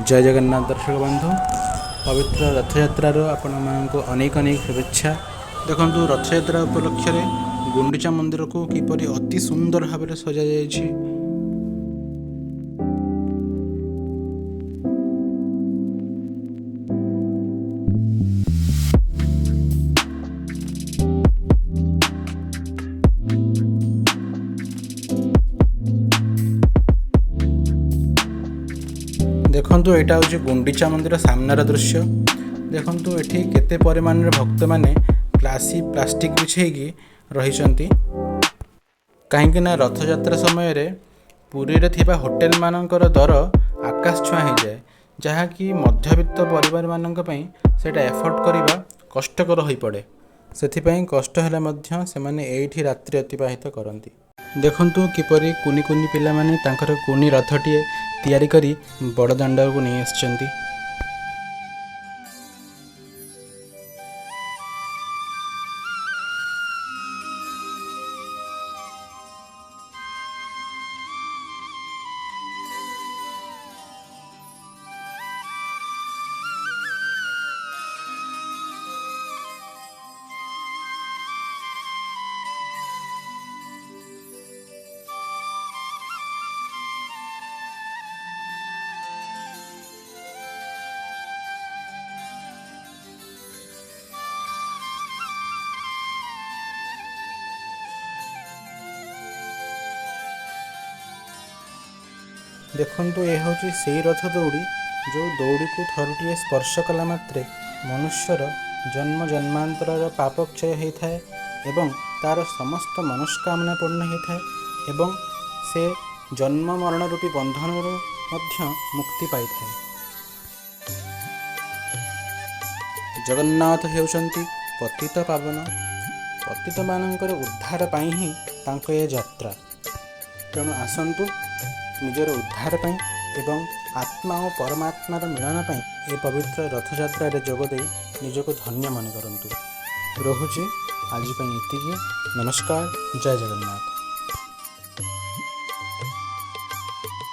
ଜୟ ଜଗନ୍ନାଥ ଦର୍ଶକ ବନ୍ଧୁ, ପବିତ୍ର ରଥଯାତ୍ରାର ଆପଣମାନଙ୍କୁ ଅନେକ ଅନେକ ଶୁଭେଚ୍ଛା। ଦେଖନ୍ତୁ, ରଥଯାତ୍ରା ଉପଲକ୍ଷରେ ଗୁଣ୍ଡିଚା ମନ୍ଦିରକୁ କିପରି ଅତି ସୁନ୍ଦର ଭାବରେ ସଜାଯାଇଛି। ଦେଖନ୍ତୁ, ଏଇଟା ହେଉଛି ଗୁଣ୍ଡିଚା ମନ୍ଦିର ସାମ୍ନାର ଦୃଶ୍ୟ। ଦେଖନ୍ତୁ, ଏଠି କେତେ ପରିମାଣରେ ଭକ୍ତମାନେ ପ୍ଲାଷ୍ଟିକ୍ ବିଛେଇକି ରହିଛନ୍ତି, କାହିଁକି ନା ରଥଯାତ୍ରା ସମୟରେ ପୁରୀରେ ଥିବା ହୋଟେଲମାନଙ୍କର ଦର ଆକାଶ ଛୁଆଁ ହେଇଯାଏ, ଯାହାକି ମଧ୍ୟବିତ୍ତ ପରିବାରମାନଙ୍କ ପାଇଁ ସେଇଟା ଏଫୋର୍ଡ଼ କରିବା କଷ୍ଟକର ହୋଇପଡ଼େ। ସେଥିପାଇଁ କଷ୍ଟ ହେଲେ ମଧ୍ୟ ସେମାନେ ଏଇଠି ରାତ୍ରି ଅତିବାହିତ କରନ୍ତି। ଦେଖନ୍ତୁ, କିପରି କୁନି କୁନି ପିଲାମାନେ ତାଙ୍କର କୁନି ରଥଟିଏ ତିଆରି କରି ବଡ଼ ଦାଣ୍ଡକୁ ନେଇ ଆସିଛନ୍ତି। ଦେଖନ୍ତୁ, ଏ ହେଉଛି ସେଇ ରଥ ଦଉଡ଼ି, ଯେଉଁ ଦଉଡ଼ିକୁ ଥରୁଟିଏ ସ୍ପର୍ଶ କଲା ମାତ୍ରେ ମନୁଷ୍ୟର ଜନ୍ମ ଜନ୍ମାନ୍ତରର ପାପ କ୍ଷୟ ହୋଇଥାଏ ଏବଂ ତା'ର ସମସ୍ତ ମନସ୍କାମନା ପୂର୍ଣ୍ଣ ହୋଇଥାଏ ଏବଂ ସେ ଜନ୍ମ ମରଣ ରୂପୀ ବନ୍ଧନରୁ ମଧ୍ୟ ମୁକ୍ତି ପାଇଥାଏ। ଜଗନ୍ନାଥ ହେଉଛନ୍ତି ପତିତ ପାବନ। ପତିତମାନଙ୍କର ଉଦ୍ଧାର ପାଇଁ ହିଁ ତାଙ୍କ ଏ ଯାତ୍ରା। ତେଣୁ ଆସନ୍ତୁ, ନିଜର ଉଦ୍ଧାର ପାଇଁ ଏବଂ ଆତ୍ମା ଓ ପରମାତ୍ମାର ମିଳନ ପାଇଁ ଏ ପବିତ୍ର ରଥଯାତ୍ରାରେ ଯୋଗ ଦେଇ ନିଜକୁ ଧନ୍ୟ ମନେ କରନ୍ତୁ। ରହୁଛି, ଆଜି ପାଇଁ ଏତିକି। ନମସ୍କାର, ଜୟ ଜଗନ୍ନାଥ।